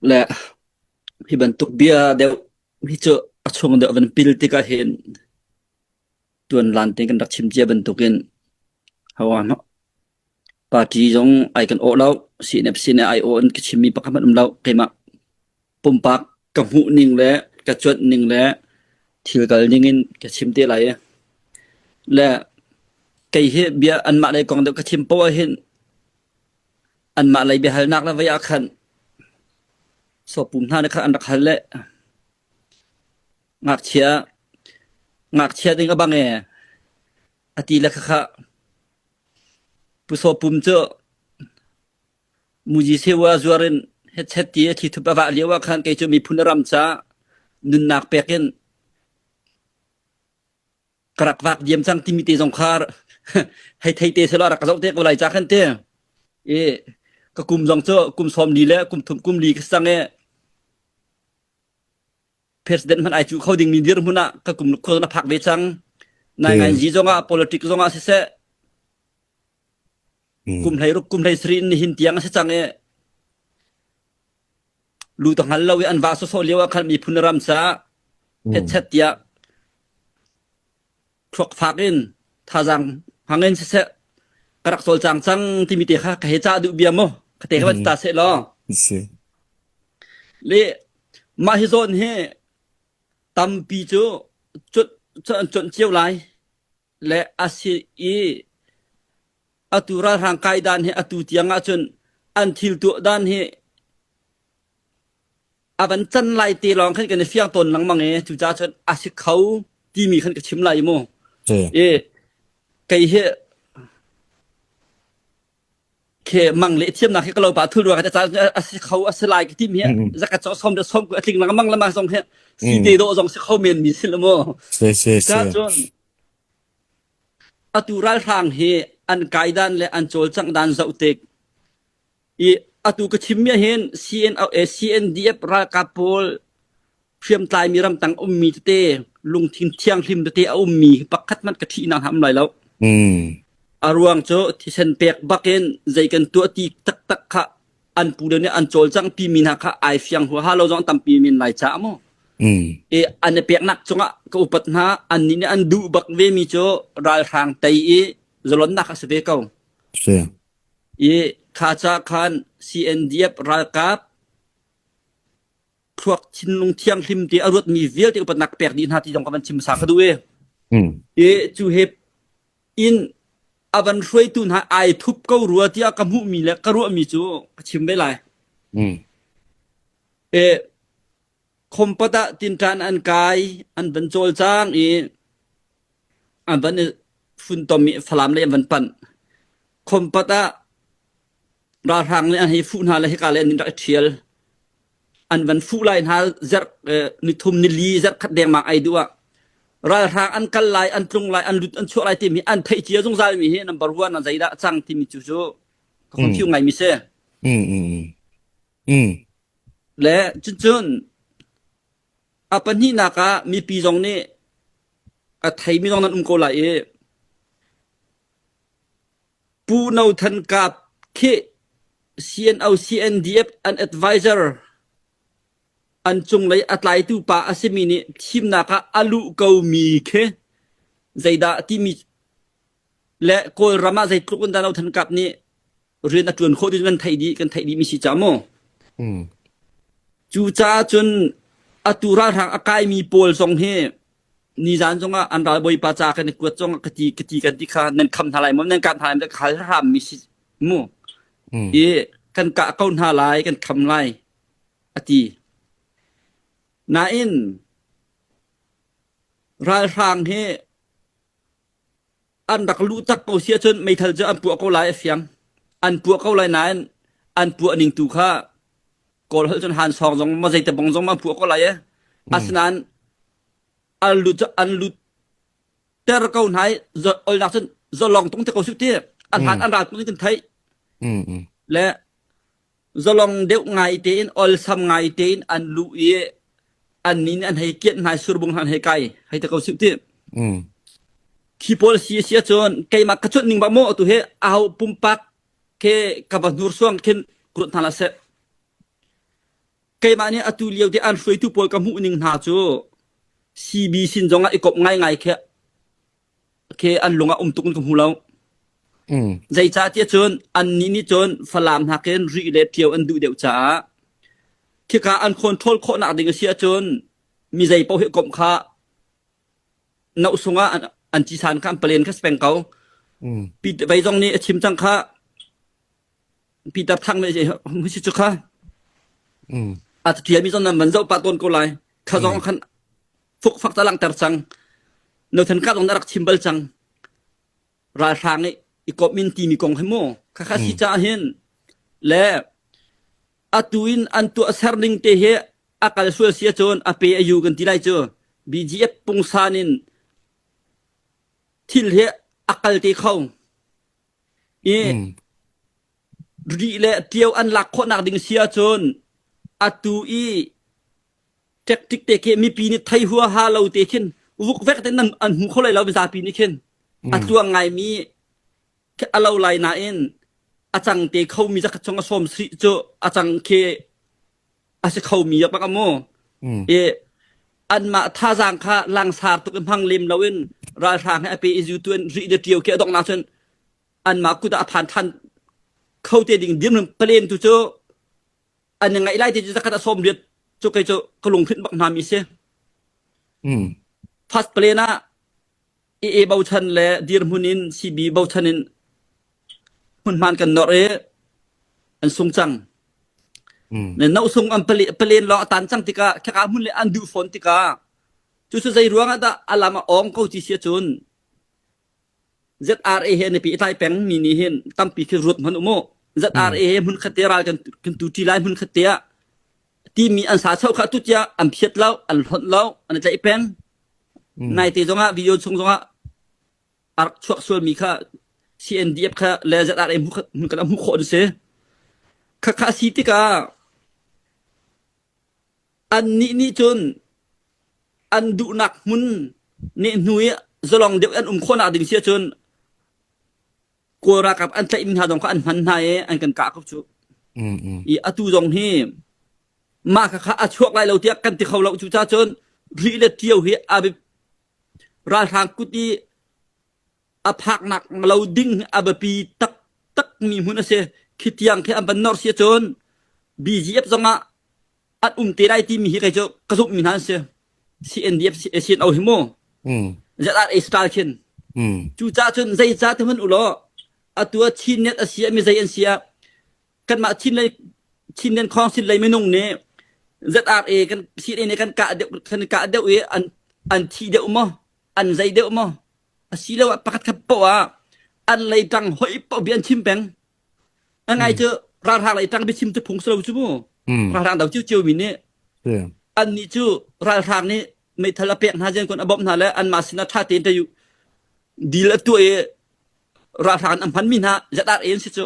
Le hi bantuk bia deuh hi cu a chung deuh van pil tikah hin tuan lan te kan rak chim cia bantukin hawa party zong ai kan awh lo CNFC nih ai awh in ka chimmi pakhat hmanh um lo keimah pumpak ka hmuh ning le ka cuanh ning le thil kal ning in ka chim te lai i le kei hi bia anmah lei kong deuh ka chim poah hin anmah lei biahalnak le vei ah khan sawpum hna nih khan an rak hal le ngakchia ngakchia ding a bang e a ti le khakha Pu Sawpum cu Muji sewa zuar in hetchet ti a thlithup a vah lio ah khan kei cu miphun a ram ca nunnak pek in ka rak vak diam cang timi te zong kha hei thei te selaw rak zoh te ko lai ca khan te i ka kum zong cu kum sawm li le kum thum kum li ka sang i president hmanh ai cu kho ding mi dirhmun ah ka kum khua na phak ve cang nai ngai zi zong ah politic zong ah siseh kum hlei ruk kum hlei sri in nihin tiang a si cang i lu ta hngal lo i an va sawsawh lio ah khan miphun ram ca hetchet tiah thluak fak in thazaang hmang in siseh ka rak cawlcang cang timi te kha ka he ca duh bia mu ka te kha ta seh law le mah hi zawn hi tampi cu cut an cio lai le a si i atu ralhrang kai dan hi atu tiang ahcun an thil tuah dan hi a van can lai te lawng khan kan i fiang tawn lengmang i cucaah cun a si kho timi khan ka chim lai mu. I kei hi khe mang le thiamnak hi ka lo pa thul ruang ca a si kho a si lai ka tim hi zaka cho som de som ku atling lengmang lama zong hi si te do zong si kho men mi si lo mu. Si si si. Ca cun atu ralhrang hi an kaidan le an cawlcangh dan zoh tik i atu ka chimmi ah hin CNO, eh, CNDF ralkap pawl hriamtlaimi ramtang ummi tete lungthin thianghlim tete a ummi pakhat hmanh ka ṭhihnak hna um lai lo. Mm. A ruang cu thisen pek bakin zei kan tuah ti taktak kha an pu le nih an cawlcangh pimi hna kha ai fiang huaha lo zong tampi men lai caah mu. Mm. I an i peknak cungah ka upat hna an nih nih an duh bak ve mi cu ralhrang tei i zalonnak a si ve ko. Si. I kha ca khan CNDF ralkap thluak thinlung thianghlim te a ruatmi vialte upatnak pek dih hna ti zong ka van chim hmasa ka duh i. Mm. I cu he in a van hruaitu hna ai thup ko rua tiah ka hmuhmi le ka ruahmi cu ka chim ve lai. Mm. E khompat ah tinṭan an kai an van cawlcang i an van i funtom i Falam lei an van panh. Khompat ah ralhrang nih an hei fuh hna le hika le an rak i ṭhial. An van fuh lai hna zarh nithum nili zarh khat dengmang ai duh ah ralhrang an kal lai an tlung lai an lut an chuak lai timi an theih cia zungzal mi hi number one ah zeidah a cang timi cu cu ka confuse ngai mi si. Mm, mm, mm. Le cuncun a pahnihnak ah mipi zong nih a theimi zong nan um ko lai i Pu No Than Kap khi CNO CNDF an advisor an cunglei a tlaitu pa a simi nih thimnak ah a luh komi khi zeidah timi le Kawlram ah zeitluk in dah No Than Kap nih rian a ṭuan khawh ti kan theih dih kan theih dih mi si ca mu. Mm. Cucaah cun atu ralhrang a kaimi pawl zong hi nizan zongah an ralbawipa ca kan i kuat zong ka ti ka ti kan ti kha nan kham hna lai maw nan kah hna lai ka hal hram mi si mu Mm. i kan kah ko hna lai kan kham lai a ti nain ralhrang hi an rak luh tak ko si ahcun meithal cu an puah ko lai a fiang an puah ko lai nain an puah ning tu kha kawl holh cun han sawng zong ma zeite bong zong ma puah ko lai e asinain an lut cu an lut ter ko hna i olnak cun zalong tung te ko su ti an han an ral tung kan theih le zalong deuh ngai tein olsam ngai tein an luh i an nin an hei kianh hna surbung an hei kai hei te ko su ti khi pawl si si ahcun keimah ka chunh ning bak maw tu he aho pumpak ke ka va hnursuang khin kurut hna la seh. Keimah nih atu lio te an hruaitu pawl ka hmuh ning hna cu CB sin zong ah i kawp ngaingai khi khi an lung ah um tuk in ka hmu lo. Mm. Zeicahtiah cun annih nih cun Falam nakin Rih le Ṭio an duh deuh caah khika an control khawhnak ding a si ahcun mi zei paoh hi komh kha noh sung ah an, an cisan kha an palen kha si peng ko. Mm. Pi Vei zong nih a chim cang kha Peter Thang nih si cu kha Mm. a ṭialmi zong nan van zoh pah tawn ko lai. Kha zong Mm. khan fukfak ca langhter cang. Nothan ka zong na rak chim bal cang. Ralhrang i i komh in timi kong hi mu. Khakha si Mm. caah hin le atu in an tuah ser ning te hi a kal sual si ahcun a pe a yu kan ti lai cu. BGF pungsan in thil hi a kal te kho. I Mm. rih le ṭio an lak khawhnak ding si ahcun atu i tactic te khi mipi nih thei huaha lo te khin vukvek te nan an hmu kho lai lo mizapi nih khin a Mm. tluang ngaimi khi a lo lai nain a cang te khomi zakhat chung a sawm sri cu a cang khi a si khomi ya bak amu Mm. i anmah thazaang kha langsar tuk in hmang lem loin ralhrang he a pe i zu tu in ri le ṭio khi a donghnak cun anmah kut ah a phan than kho te ding dirhmun palen tu cu an i ngaih lai ti cu zakhat a sawm riat cu kei cu ka lunghrinh bak hna mi si. Mm. First plane ah AA bochan le dirhmun in CB bochan in hmunhman kan nor i an sung cang. Mm. Ne no sung an palen lawng a tan cang tikah khaka hmun le an duh fawn tikah cu cu zei ruang ah dah alam a ong ko ti si ahcun ZRA he an i pehtlai peng mi nih hin tampi khi ruat hmanh u mu. ZRA he hmun khat te ral kan kan tu ṭi lai hmun khat te ah timi an sa chau kha tu tia an phiat lo, an hlonh lo, an i tlaih peng. Naite zongah video chung zongah a rak chuak sualmi kha CNDF kha le ZRA hmun kan hmuh khawh an si. Khakha si tikah Annih nih cun an duhnak hmun nehhnu i zalong deuh an um khawhnak ding si ahcun Kawl ralkap an tlaihmi hna zong kha an hman hna i an kan kah ko cu. Mm, mm. I atu zong hi mah khakha a chuak lai lo tiah kan ti kho lo. Cucaah cun ri le ṭio hi a ralhrang kut i a phaknak lo ding a biapi taktak mi hmun a si. Khi tiang khi an van nor si ahcun BGF zongah an um te lai timi hi kei cu ka zumhmi hna an si. CNDF CNO hi mu. Mm. ZRA style khin. Mm. Cucaah cun zeica te hmanh ulaw atu ah Chin net a si ah mi zei an si ah kanmah Chin lei Chin Nen Council lei minung nih ZRA kan CNA nih kan kah deuh kan kah deuh i an an thi deuh maw an zei deuh maw asiloah pakhat khat poah ah an lei ṭang hoih poah bia an chim peng. A ngai cu ralhrang lei ṭang biachim cu phung si lo cu mu. Ralhrang do cio mi nih annih cu ralhrang nih meithal a pek hna zen kun a bawmh hna le anmah sinah ṭha tein tayu deal a tuah i ralhrang an hmanmi hna ZRA an si cu.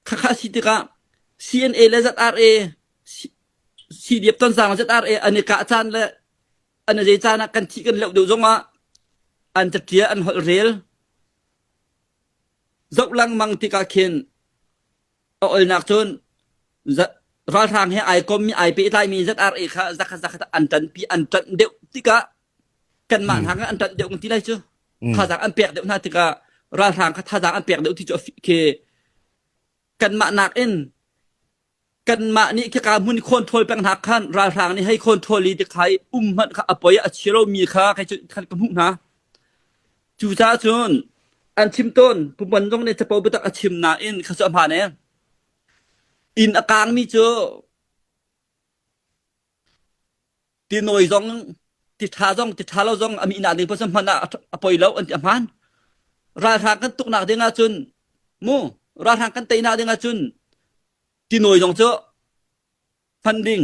Khakha si tikah CNA le ZRA CDF tonzang ZRA an i kah caan le an zei caan ah kan thih kan leuh deuh zongah an caṭial an holh rel zoh lengmang tikah khin a olnak cun ralhrang he ai kommi ai pehtlaimi ZRA kha zakhat zakhat an ṭanpi an ṭanh deuh tikah kanmah hna an ṭanh deuh kan ti lai cu thazaang an pek deuh hna tikah ralhrang kha thazaang an pek deuh ti cu khi kanmah nakin Kanmah nih khika hmun control peng hna khan ralhrang nih hei control i tikhai um hmanh kha a poi a chia lomi kha kei cu khan ka hmuh hna. Cucaah cun an chim tawn puman zong nih capo biatak a chim nain kha cu a hmaan ee. Inn a kaangmi cu Tinawi zong tiṭha zong tiṭha lo zong a mihnak ding paoh hman ah a poi lo an ti a hmaan. Ralhrang kan tuknak ding ahcun mu ralhrang kan teinak ding ahcun tinawi zong cu hman ding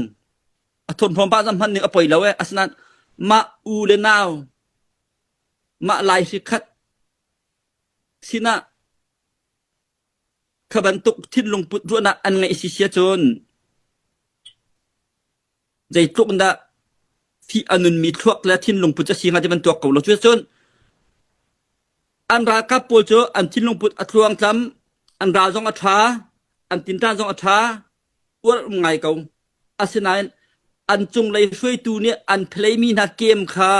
a thurhnawm pah zong hman ding a poi lo eh asinain mah u le nau mah lai hri khat sinah kha bantuk thinlung put ruahnak an ngeih si sia cun Zeitluk in dah fih a nunmi thluak le thinlung put a si hnga ti van tuak ko lo. Cuticun an ralkap pawl cu an thinlung put a tluangtlam, an ral zong a ṭha, an tinṭan zong a ṭha. Uar um ngai ko. Asinain an cunglei hruaitu nih an phlei-mi hna kem kha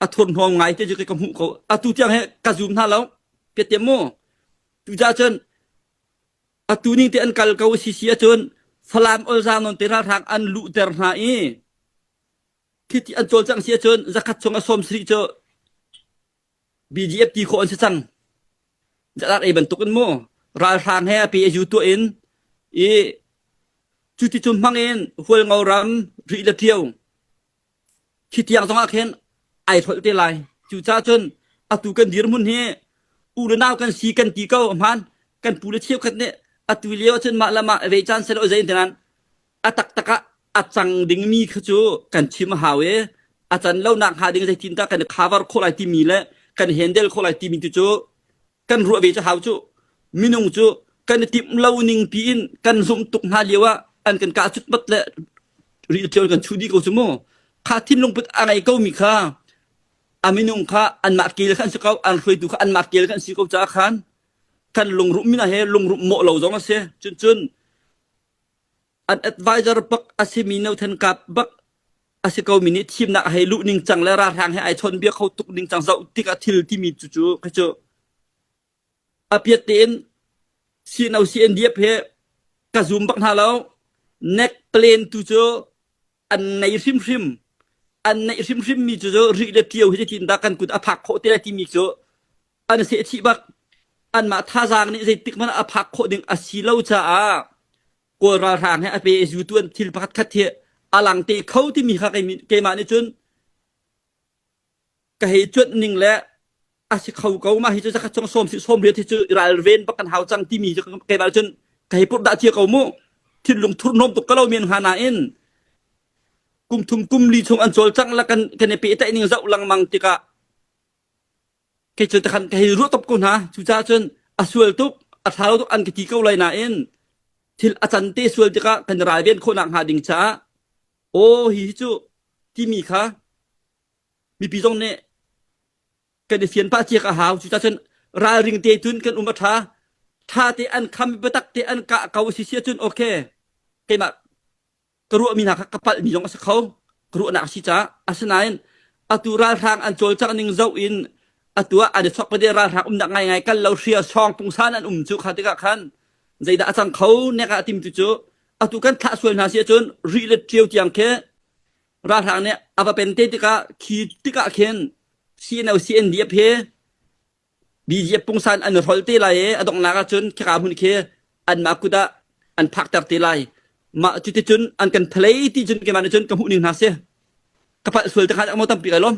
a thurhnawm ngai ti cu ka hmuh ko. Atu tiang hi ka zum hna lo. Piatem mu. Tucah cun atu ning te an kal ko si si ahcun Falam olzaang non te ralhrang an luhter hna i khiti an cawlcangh si ahcun zakhat chung a 70 cu BGF ti khawh an si cang. Zalat ei bantuk in mu ralhrang he a pe a zu tuah in i cuti cu hmang in Hualngo ram Rih le Ṭio khi tiang zong ah khin ai hrolh te lai. Cucaah cun atu kan dirhmun hi u le nau kan si kan ti ko hmaan kan pu le cheukhat nih atu lio ahcun mah le mah ve caan selaw zei in a taktak ah a cang dingmi kha cu kan chim a hau i a can lonak hnga ding zeitin dah kan i cover khawh lai timi le kan handle khawh lai timi tu cu kan ruah ve cu hau cu minung cu kan i timh lo ning piin kan zumh tuk hna lio ah an kan kah cutmat le ri ṭial kan chuh dih ko cu mu kha thinlung put a ngei ko mi kha a minung kha anmah kel kha an si ko an hruaitu kha anmah kel kha an si ko caah khan kan lungruh mina he lungruh mawh lo zong a si cun cun An advisor bak a simi No Than Kap bak a si komi nih thimnak a hei luh ningcang le ralhrang he ai chawnbia kho tuk ningcang zoh tikah thil timi cu cu khi cu a piat tein CNO CNDF he ka zoom bak hna lo. Neck plan tu cu an nei hrimhrim. An neih hrimhrim mi cu cu rih le ṭio hi zeitin dah kan kut a phak khawh te lai timi cu an seh chih bak. Anmah thazaang nih zeitik hmanh ah a phak khawh ding a si lo caah Kawl ralhrang he a pe i zu tuan thil pakhat khat hi a lang te kho timi kha keimah nih cun ka hei cuanh ning le a si kho ko mah hi cu zakhat chung sawm si sawm riat hi cu ralven bak kan hau cang timi cu keimah cun ka hei purh dah cia ko mu thinlung thurhnawm tuk ka lo men hnga nain kum thum kum li chung an cawlcangh la kan kan i pehtlaih ning zoh lengmang tikah Kei cu takhan ka hei ruah top ko hna. Cucaah cun a sual tuk, a ṭha lo tuk an ka ti ko lai nain thil a can te sual tikah kan ralven khawhnak hnga ding caah aw hi hi cu timi kha mipi zong nih kan i fian pah ciak a hau. Cucaah cun ralring te cun kan um a ṭha. Ṭha te an kham biatak te an kah ko si si ahcun okay keimah ka ruahmi hna kha ka palhmi zong a si kho ka ruahnak a si caah asinain atu ralhrang an cawlcangh ning zoh in atu ah an i chok pade ralhrang umnak ngaingai kal lo hria sawng pungsan an um cu kha tikah khan zeidah a cang kho nek ah tim tu cu atu kan thlah sual hna si ahcun rih le ṭio tiang khi ralhrang nih a va pen te tikah khi tikah khin CNO CNDF he BGF pungsan an hrol te lai i a donghnak ahcun khika hmun khi anmah kut ah an phakter te lai. Mah cuticun an kan phalei ti cun keimah nih cun ka hmuh ning hna si. Ka palh sual te kha maw tampi kai lawm.